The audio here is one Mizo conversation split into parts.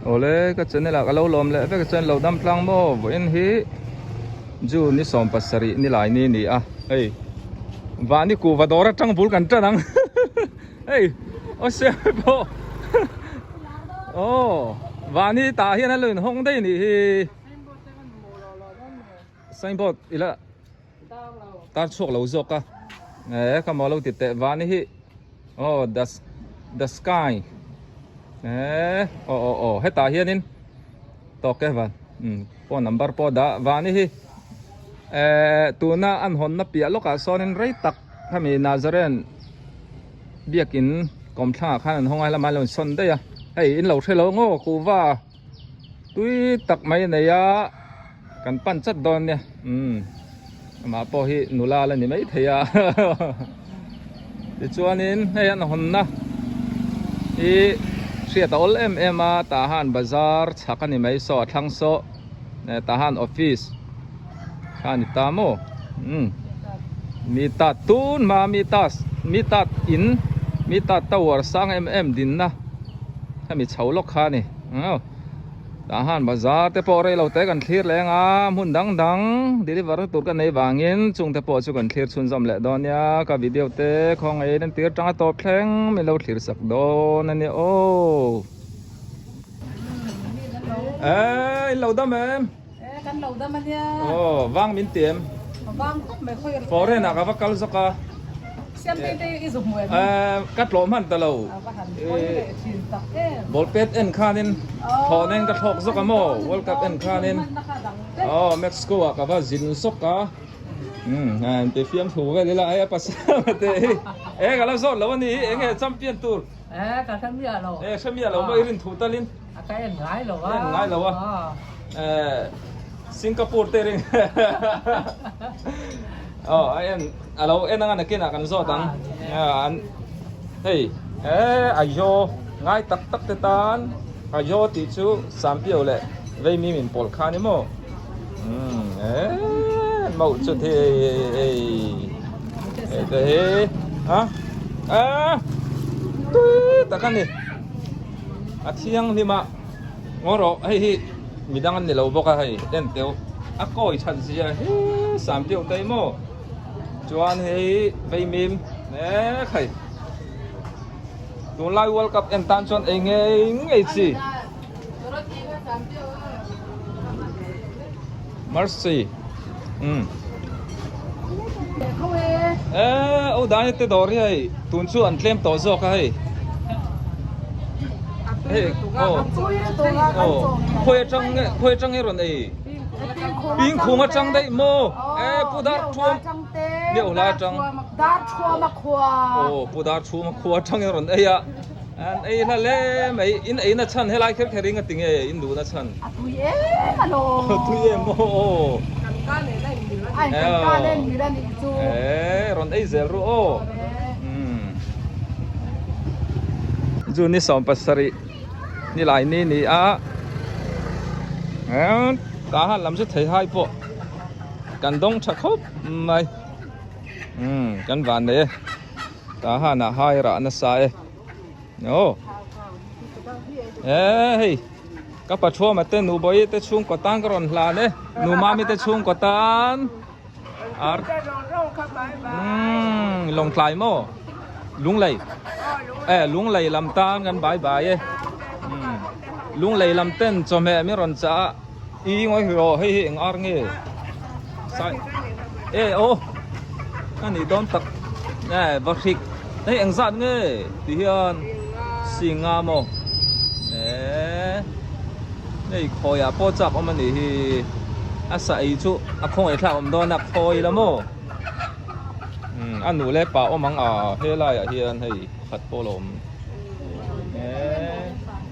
Awle ka channel ah ka lo lawm leh vek chuan lo dam tlang maw vawiin hi June ni 17 ni lai ni ni a hei vani kuhva dawr atang bul kan tan ang hei aw siam pawh aw vani tah hian a lo inhawng daih a nih hi signboard ila tar chhuak lo zawk a eh ka maw lo ti teh vani hi aw the the sky eh aw aw aw hetah hianin tawk e van um phone number pawh dah vani hi eh tuna an hawnna piah lawkah sawnin rei tak hemi Nazaren biakin kawmthlangah khan an hawng a helama an lo insawn daih a hei in lo hre lo ngaw kuhva tui tak mai a nei a. Kan pan chat dawn nia umm amah pawh hi nula la ni mai thei a tichuanin hei an hawnna hi hriat a awl em em a tah han bazar chhak a ni mai saw a thlang saw tah han office kha a ni ta maw umm mi ta tun hma mi ta mi ta in mi ta tower sang em em dinna hemi chho lawk kha a ni. Tah han bazar te pawh rei lo te kan thlir leng a, hmun dang dang deliver na tur ka nei vangin chung te pawh chu kan thlir chhunzawm leh dawn nia, ka video te khawngaih in tir tanga tawp thleng min lo thlir sak dawn a nia aw. Eh in lo dam em? Eh kan lo dam a nia. Aw vang min ti em? Vang khawp mai khawi ri. Foreign ah ka va kal zawk a. Siam te te i zuk hmu em? Eh ka tlawh hman ta lo. A va han pawi leh thin tak em. Ball pet en khanin thlawh nen ka thlawk zawk a maw World Cup en khanin. Aw Mexico ah ka va zin zawk a. Umm han ti fiam thu vel ila hei a pasal te hi. Eh ka la zawt lo a ni hi enge champion tur. Eh ka hre miah lo. Eh hre miah lo maw i rin thu talin. A ka en ngai lo a. En ngai lo a. Eh Singapore te ring. Oh a en a lo en anga nakinah kan zawt ang. An hei eh Aizaw ngai tak tak te tan Aizaw tih chu Sampiau leh Veimi min pawlh kha ni maw. Umm eh mauh chu thi hei hei te hi a a tui tak a ni. A thianghlim a ngaw rawh hei hi midang an ni lo bawk a hei en teu a kawi that zia hi sam deuh daih maw chuan hei veimim mek hei tunlai world cup en tan chuan ei ngei ngei chi mercy umm eh o dai te dawr hi hei tun chu an tlem tawh zawk a hei hei aw aw khawi atang nge khawi atang nge rawn ei ping khung atang daih maw eh pu dar thuam miau hla atang aw pu dar thuam khua atang nge rawn ei a. An ei hla hle mai, in ei na chhan helai kher kher in a ti nge in duh na chhan? A tui em a lawm. A tui em aw. Kan ka nen a in mil a ni. Kan ka nen mil a nih chu. Eh rawn ei zel ru aw. June ni 17 ni lai ni ni a. Ta han lam chu thei hai pawh kan dawng tha khawp mai. Kan van nei e. Tah han a hai rah nasa e aw eh hei ka pathuama te nubawi te chhungkaw tan ka rawn hlan e numami te chhungkaw tan ar umm lawngtlai maw lunglei eh lunglei lam tan kan bai bai e umm lunglei lam ten chawhmeh min rawn chah a i ngawi rawh hei hi eng ar nge sai e aw a nih dawn tak eh va hrik hei eng zat nge ti hian singa maw eh hei khawi ah pawh chak awm a nih hi a sa ei chu a khawngaih thlak awm dawn a khawi la maw umm a nu leh pa awm ang a helai ah hian hei pakhat pawh la awm eh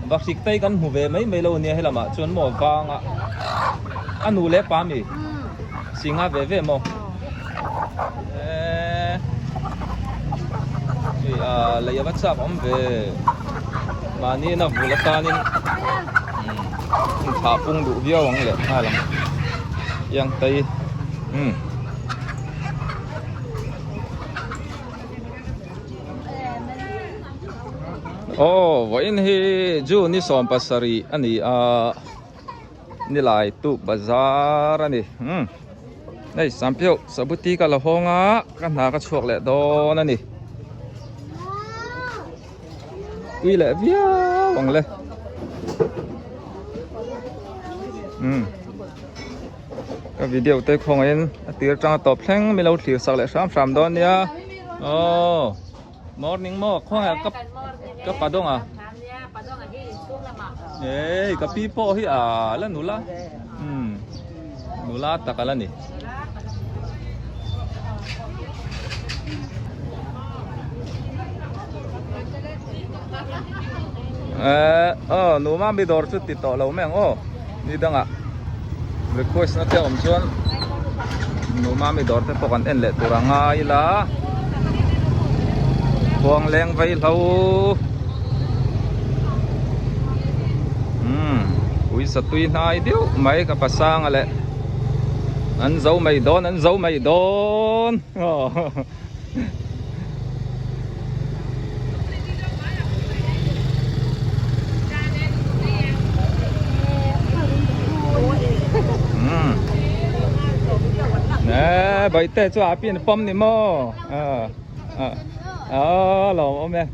va hrik te hi kan hmu ve mai mai lo ania helamah chuan maw vanga a nu leh pa mi singa ve ve maw eh hei a lei ava chak awm ve mahni in a vul atanin umm thlah pung duh viau ang leh nghal ang iang tei umm. Aw vawiin hi June ni 17 a ni a nilai tuk bazar a ni umm hei Sampiau sabuti ka la hawng a ka hna ka chhuak leh dawn a ni tui leh viau ang le umm. Ka video te khawngaihin a tir tanga tawp thleng min lo thlir sak leh hram hram dawn nia aw morning maw khawngaih ka ka padawng a ei ka pi pawh hi a la nula umm nula tak a la ni. Eh aw nu mami dawr chu ti tawh lo mai ang aw ni dangah request na te a awm chuan nu mami dawr te pawh kan en leh tur a ngai ila khuang leng vei hlo umm ui satui hnai deuh mai ka pasanga leh an zo mai dawn an zo mai dawn aw. Nè, bởi tê cho áp yên phong nè mò. Ờ, ờ, ờ, lò ôm em.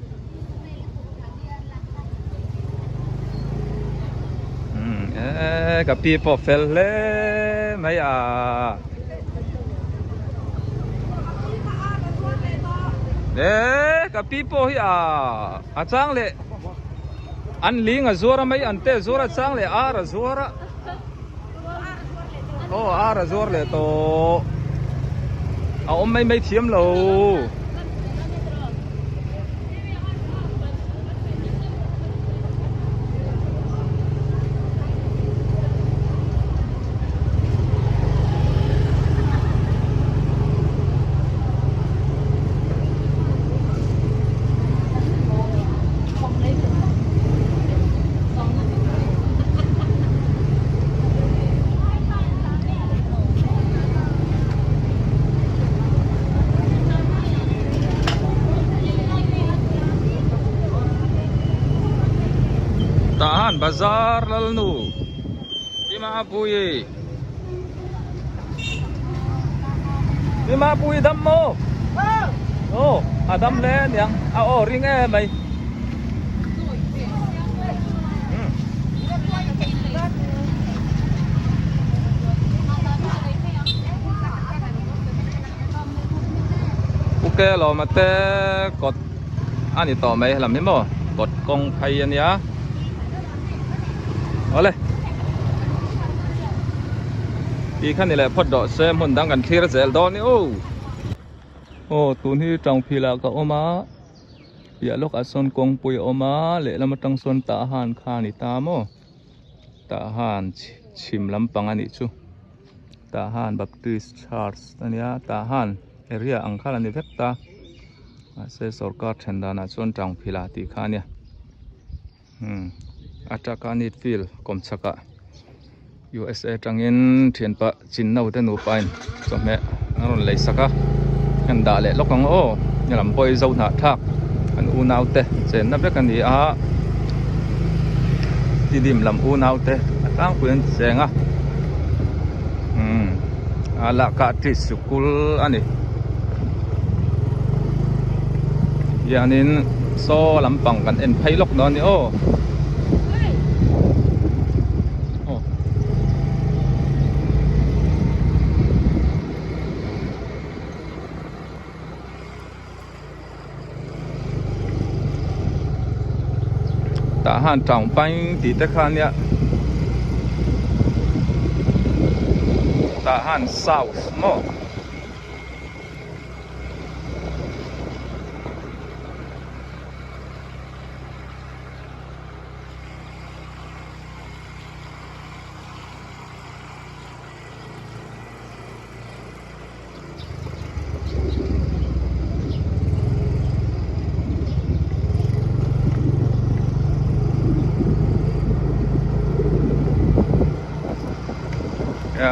Ka pi pawh fel hle mai a. E ka pi pawh hi a a chang leh an ling a zuar a mai an te zuar a chang leh ar a zuar a aw ar a zuar leh tawh a awm mai mai thiam lo. Tahan bazar lalnu Dimapui Dimapui dam maw Aw a dam hle aniang a aw ring em mai. Uk lawma te kawt a ni tawh mai helam hi maw kawt kawng phei a nia awle tih kha ni leh phawt rawh se hmun dang kan thlir zel dawn ni aw aw tun hi tangphil ah ka awm a. Piah lawkah sawn kawngpui a awm a lehlam atang sawn Tahan kha a ni ta maw Tahan chhim lampang a nih chu Tahan Baptist Church a nia Tahan area ang khan a ni vek ta mahse sawrkar then danah chuan Tangphila tih kha a nia umm ataka neat field kawmchhakah USA atangin thianpa chinno te nupa in chawhmeh an rawn lei sak a an dah leh lawk ang aw helam pawh hi zo hnah thlak an unau te chenna vek a ni a tidim lam unau te a tlangpui an cheng a umm a lahkah ṭi sikul a ni hianin saw lampang kan en phei lawk dawn a ni aw. Tah han tang pain tih te kha ania tah han south maw.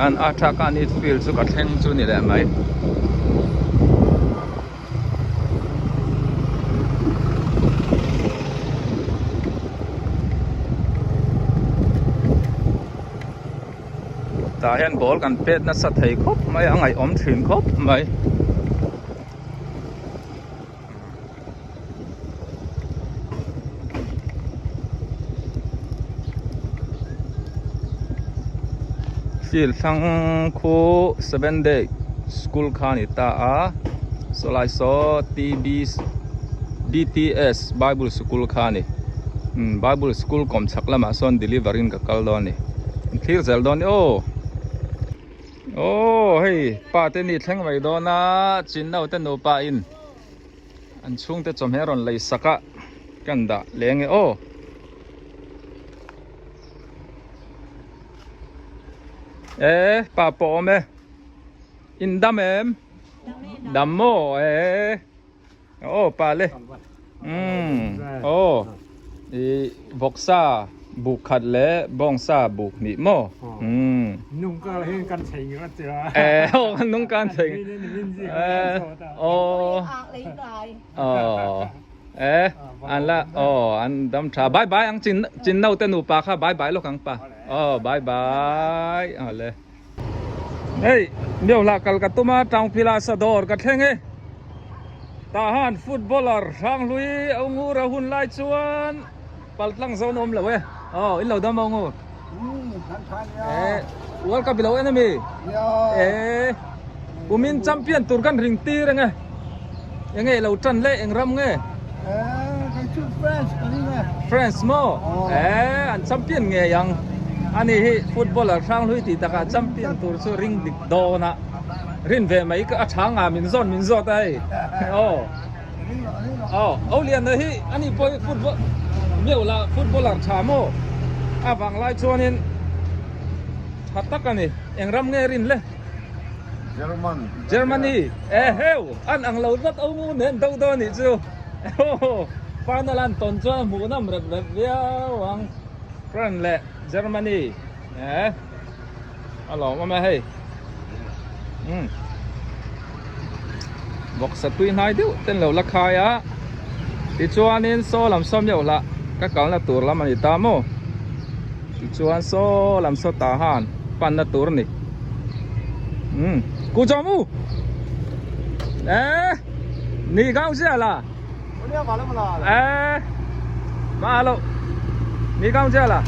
An a tha ka ni field chu ka thleng chu ni leh mai. Tah hian ball kan pet nasa thei khawp mai a ngaihawm thin khawp mai. Field thlang khu seven day school kha a ni ta a sawlai saw T_B B_T_S bible school kha a ni umm bible school kawm chhak lamah sawn deliver in ka kal dawn a ni an thlir zel dawn a ni aw. Aw hei pa te ni thleng mai dawn a chinno te nupa in an chhungte chawhmeh a rawn lei sak a kan dah leng e aw. E pa pawh awm e in dam em dam maw e aw pa le umm aw ih vawksa buk khat leh bawngsa buk hnih maw umm e aw kan nung kan chei e aw aw e an la aw an dam tha bye bye ang chin chin naute nupa kha bye bye lawk ang pa aw bye bye awle. Hei Miohla kal ka tum a Tangphila sa dawr ka thleng e. Tah han footballer Hranghlui a ungur a hun lai chuan paltlang zawn a awm lo e. Aw in lo dam a ungur. E World Cup i lo en ami? E kumin champion tur kan ring tir enge. Enge i lo tan leh eng ram nge? France maw? E an champion ngei ang. Ani hi footballer Hranghlui tih takah champion tur chu ring dik dawn a. Rin ve mai a tha nga min zawn min zawt a hei. Aw. Aw Au Liana hi ani pawh hi football miau la footballer tha maw? A vang lai chuanin tha tak a ni. Eng ram nge rin le? German. Germany e heu an ang lo zat au ngu nen do dawn nih chu final an tawn chuan a hmuh nawm rep rep viau ang France leh Germany e a lawm awm e hei um bawksa tui hnai deuh ten lo la khai a tichuanin saw lam saw meuh lah ka kalna tur lam a ni ta maw tichuan saw lam saw tah han panna tur a ni um ku chawm u eh ni kang sia la eh ma lo ni kang sia la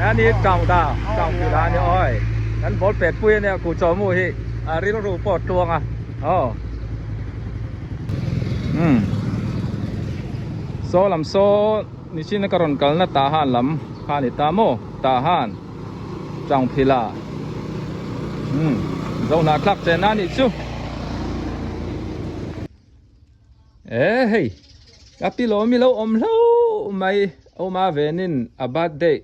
eh ni tang ta tang pi la ni oi kan ball pet pui ania ku chawm u hi a rilru pawh tluang a aw um saw lam saw Nichin a ka rawn kalna Tahan lam kha a ni ta maw? Tahan Changphila umm Zohnah thlak chen a nih chu. E hei ka pi lawm i lo awm hlauh mai Oma venin a birthday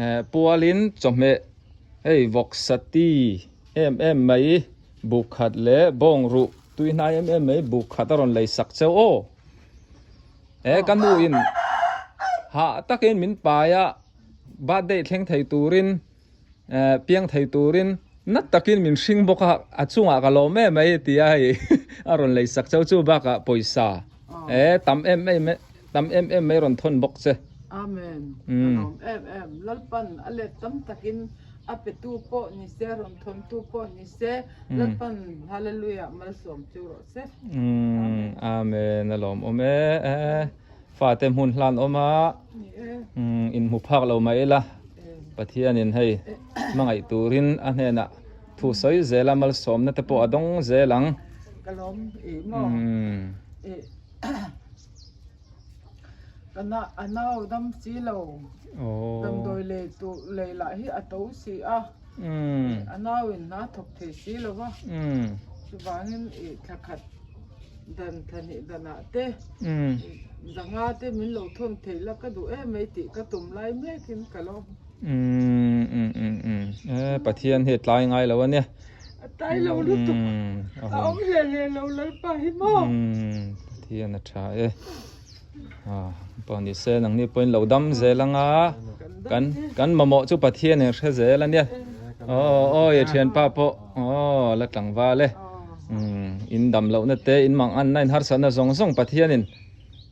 eh pualin chawhmeh hei vawksati em em mai buk khat leh bawng ruh tui hnai em em mai buk khat a rawn lei sak cheu aw. He ka nu in hah takin min pai a birthday thleng thei turin eh piang thei turin na takin min hring bawk a a chungah ka lawm em mai ti a hei a rawn lei sak cheu chu bakah pawisa eh tam em em tam em em mai rawn thawn bawk che. Amen ka lawm em em Lalpan a let tam takin a petu pawh ni se rawn thawntu pawh ni se Lalpan Hallelujah malsawm chu rawh se. Umm amen a lawm awm e fate hmun hlan awm a umm in hmu phak lo mai ila Pathianin hei hmangaih turin a hnenah thu sawi zel a malsawmna te pawh a dawng zel ang. Ka lawm i maw i ka na a nau dam si lo damdawi lei tur lei lah hi a to si a. A nau in hna thawk thei si lo va, chuvangin ih thla khat dan thla hnih danah te zanga te min lo thawn thei la ka duh em mai tih ka tum lai mekin ka lo. E Pathian hi a tlai ngai lo a nia. A tlai lo lutuk a awm hle hle lo Lalpa hi maw. Pathian a tha e. Pawh ni se nangni pawhin lo dam zel anga kan kan mamawh chu Pathian in hre zel a nia aw aw i thianpa pawh aw la tlangval e umm in dam lohna te in mang anna in harsatna zawng zawng Pathian in.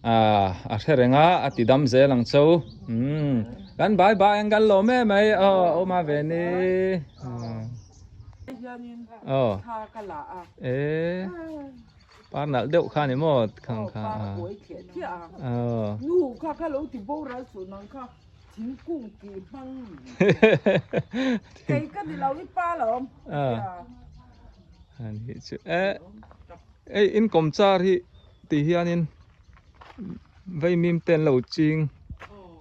A hre reng a, a ti dam zel ang cho. Umm kan bai bai ang kan lawm em mai aw awm a ve ni. Aw e par nalh deuh kha ni maw khang kha. Aw. Nu kha kha lo ti boral suh nang kha thingkung tih hmang kei ka ni lo i pa lo awm. Ani chu e ei in kawm char hi ti hianin vaimim te an lo ching. Aw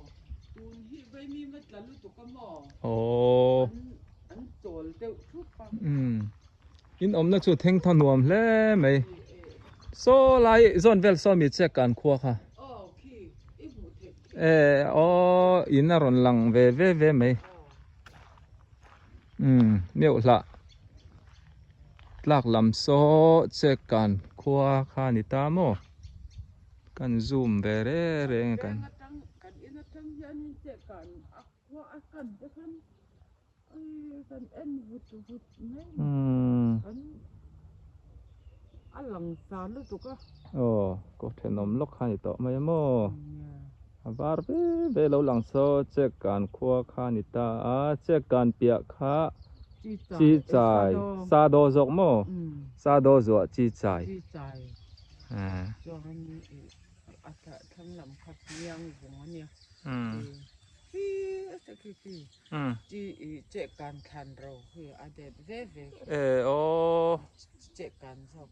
tun hi vaimim a tla lutuk a maw? Aw. An chawl deuh thup a. Umm in awmna chu theng tha nuam hle mai. Saw lai zawn vel saw mi check kan khua kha. Aw khi i hmuh theih khi. E aw in a rawn lang ve ve ve mai. Umm meuh hlah. Tlak lam saw check kan khua kha ni ta maw kan zoom ve re reng a kan. Kan in atang hianin check kan a khua a kan te khan kan en vut vut mai kan a lang sa lutuk a. Aw kaw thenawm lawk kha ni tawh mai a maw a var ve ve lo lang saw check kan khua kha ni ta a check kan piah kha. Chi chai sa daw zawk maw? Sa daw zuah chi chai. Chi chai. Chuan a thlang lam kha miang vung a nia. Chi a se khi chi. Chi i che kan thlan ro hi a det ve ve. E aw. Che kan zawk.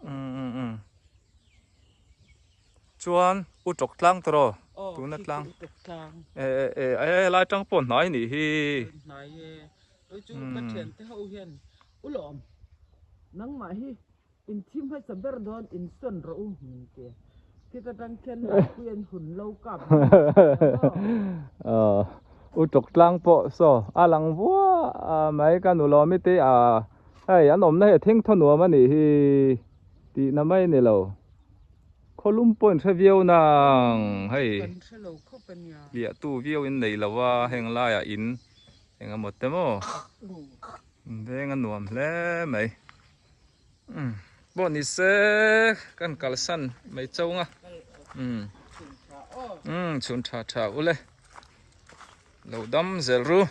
Chuan u tawk tlang tawh rawh tuna tlang. Aw, khi chu u tawk tlang. E e e lai tang pawh hnai nih hi. Hnai e. Oi chu ka thian te ho hian u lawm nangmah hi in thim hmasa ber dawn in sawn rawh u min ti khi ta tang khian Laipui an hun lo kap Aw u tawk tlang pawh saw a lang vuah a mai ka nu lawm i te a hei an awmna hi a theng thaw nuam a nih hi tihna mai a ni lo. Khawlum pawh in hre viau nang hei liahtu viau in nei lo a heng laiah in eng emaw te maw veng a nuam hle mai umm pawh ni se kan kalsan mai chauh a umm umm chhun tha tha ule lo dam zel ru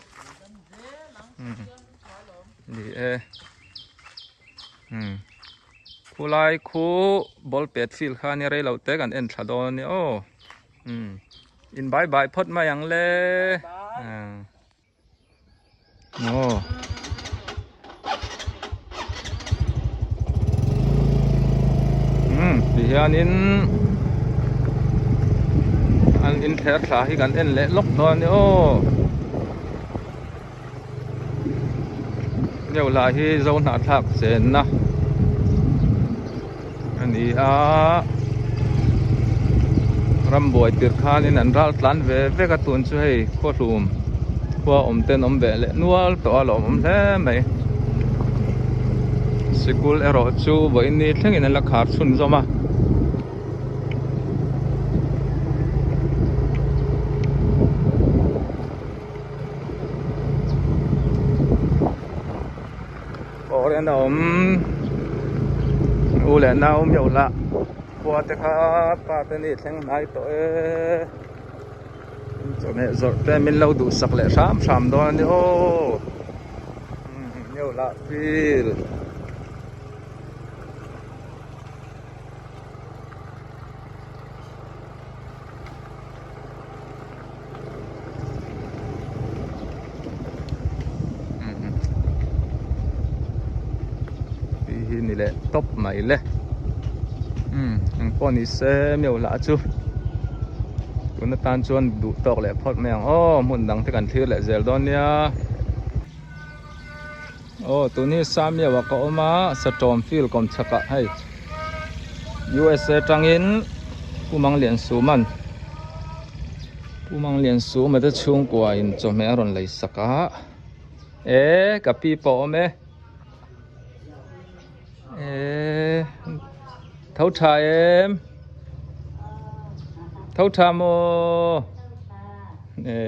umm ni e umm khulai khu ball pet field kha nia rei lo te kan en thla dawn a nia aw umm in bye bye phawt mai ang le aw umm ti hianin an in thler thla hi kan en leh lawk dawn a nia aw. Deuh lah hi zo hnahthlak chenna a ni a rambuai tirh khanin an ral tlan ve vek a tun chu hei khawhlum khua awm ten awm ve leh nual tawh a lawmawm hle mai sikul erawh chu vawiin thlengin an la khar chhunzawm a. Kawr hian a awm u leh nau meuh lah khua te kha pa te ni thleng hnai tawh e chawhmeh zawrh te min lo duhsak leh hram hram dawn a ni aw meuh lah field. Tih hi ni leh tawp mai le umm eng pawh ni se meuh lah chu tun atan chuan duh tawk leh phawt mai ang aw hmun dang te kan thlir leh zel dawn nia aw tun hi Samia ah ka awm a Satawm field kawm chhak ah hei USA tangin Pu Mangliansuman Pu Mangliansuma te chhungkua in chawhmeh a rawn lei sak a e ka pi pawh a awm e e tho tha em tho tha maw e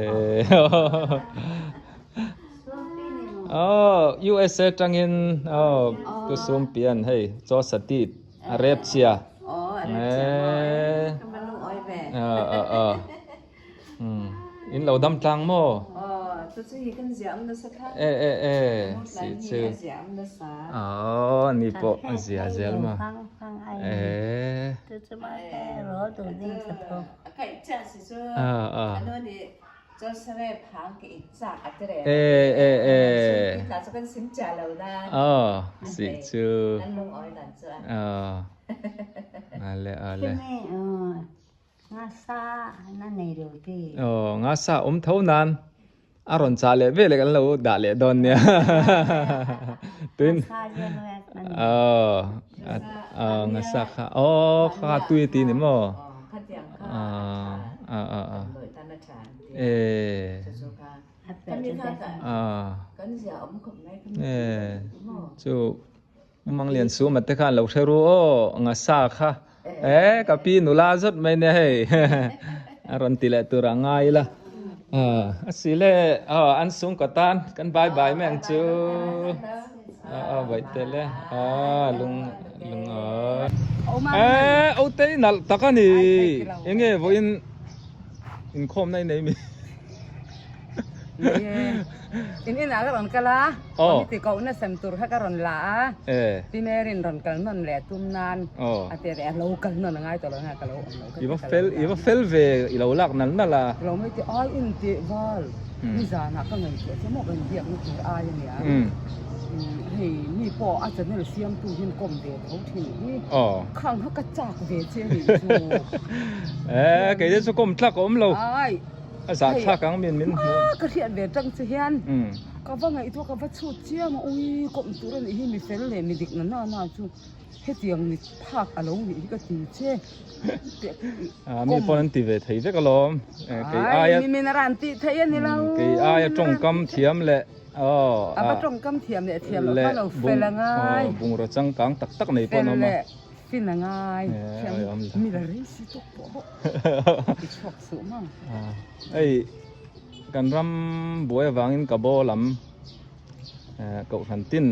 Aw USA tangin aw tu sum pian hei chaw satit a rep chia. Aw a rep chia maw ka ma lung awi ve. In lo dam tlang maw? E e e si chu. Aw ni pawh a zia zel ma. E. A a. E e e. Aw si chu. Aw. Ale ale. Aw ngasa awm tho nan a rawn chah leh veleh kan lo dah leh dawn nia tuin aw aw ngasa kha aw kha tui a ti ni maw a a a e a e chu Manglian Suma te khan lo hre ru aw ngasa kha e ka pi nula zawt mai nia hei a rawn ti leh tur a ngai ila a si le aw an sung ka tan kan bye bye mai ang chu a vaih tel e a lung lung a e otei nalh tak a ni enge vawiin inkhawmna i nei mi. In inah ka rawn kal a, committee kohna sem tur kha ka rawn la a, Pi Mary'n rawn kal nawn leh tum nan a ti leh a, lo kal nawn a ngai tawh lo nge ka lo awm lo ka ti ka lo I va fel ve i lo lak nal nal a. Lo mai ti ai in tih val nizanah ka ngaihtuah che maw ka inbiakna tur ai a nia, hei mi pawh a channel siamtu hian kawm ve tho thin hi khang kha ka chak ve che nih chu. E kei te chu kawm tlak a awm lo. A zah thlak ang min min hmu. A ka hriat ve tang che hian ka va ngaihtuah ka va chhut chiang a ui kawm tur a nih hi mi fel leh mi dik na na na chu hetiang ni phak a lo nih hi ka ti che. Mi pawn an ti ve thei vek alawm. Kei aia mi min a ran tih thei a ni lo. Kei aia tawngkam thiam leh aw a va tawngkam thiam leh thiam loh kha lo fel a ngai. Bungraw changkang tak tak nei pawh an awm a. Fin a ngai thiam mi la rei si tawk pawh bawk i chhuak suh mang. Hei kan ram buai avangin ka baw lam kohhran tin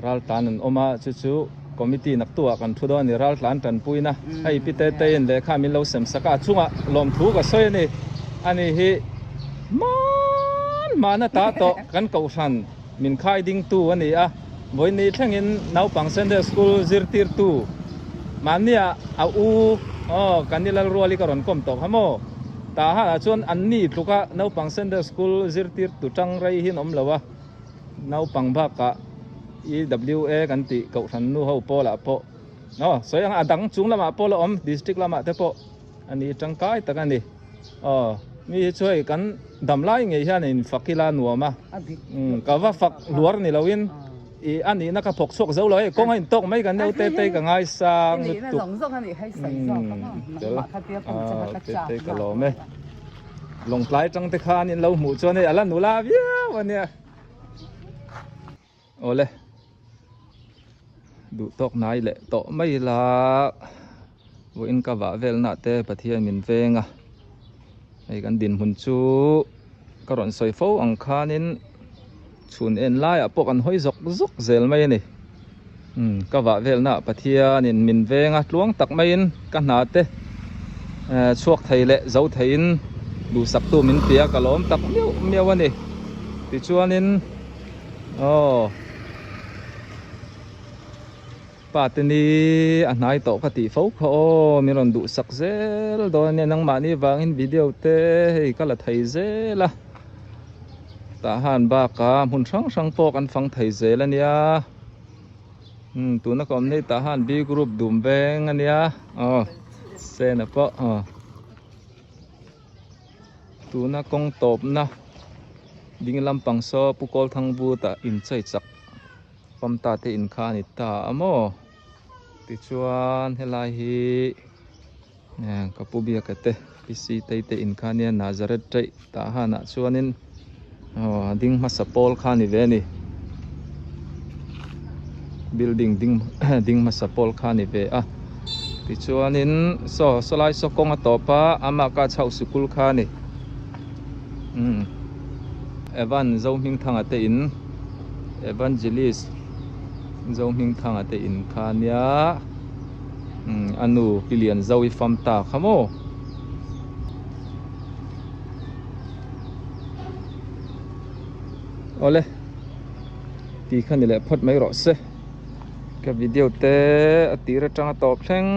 ral tlan an awm a chu chu committee naktuah kan thu dawn a ni ral tlan tanpuina hei pi te te in lehkha min lo sem sak a a chungah lawmthu ka sawi a ni ani hi hman hman a ta tawh kan kohhran Min khai dingtu a ni a, vawiin ni thlengin naupang Sunday School zirtirtu mahnia a u aw kan i Lalruali ka rawn kawm tawh kha maw? Tahanah chuan an ni tluka naupang Sunday School zirtirtu tang rei hi an awm lo a, naupang bakah EWA kan tih Kohhran nu ho pawlah pawh aw sawi ang a dang chung lamah pawh la awm District lamah te pawh A ni tangkai tak a ni. Aw, mi hi chu hei kan dam lai ngei hian in fak ila nuam a. Ka va fak hluar ni loin i a nihna ka phawk chhuak zo lo hei kawng a in tawk mai kan neu te te ka ngaisang lutuk. Tel a te te ka lawm e. Lawngtlai tang te khan in lo hmuh chuan hei a la nula viau a nia. Awle duh tawk hnai leh tawh mai ila vawiin ka vah vel nah te Pathian min veng a hei kan dinhmun chu ka rawn sawi fo ang khanin chhun en laiah pawh kan hawi zawk zawk zel mai a ni umm ka vah vel nah Pathianin min veng a tluang tak maiin ka hna te eh chhuak thei leh zo theiin duhsaktu min ti a ka lawm tak miauh miauh a ni tichuanin. Aw pa te ni a hnai tawh ka tih fo kha aw min rawn duh sak zel dawn ania nangmahni vangin video te hei ka la thei zel a tah han bakah hmun hrang hrang pawh kan fang thei zel ania umm tuna ka awm nei tah han B group dum veng ania aw sena pawh aw. Tuna kawng tawpna ding lampang saw Pu Kawlthang but ah inchei chak famta te in kha a ni ta a maw tichuan helai hi ka pu biaka te Pi Sitei te in kha ania Nazareth taih tah hanah chuanin aw ding hmasa pawl kha a ni ve a ni building ding ding hmasa pawl kha a ni ve a tichuanin saw sawlai saw kawng a tawp a amah kha chhoh sikul kha a ni umm Evan Zohmingthanga te in Evangelist Zohmingthanga te in kha ania. Umm a nu Pi Lianzau i fam ta kha maw. Awle ti kha ni leh phawt mai rawh se. Ka video te a tir atanga tawp thleng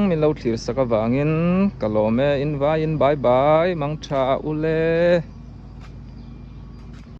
min lo thlir sak avangin ka lawm e in vaiin bye bye mang tha ule.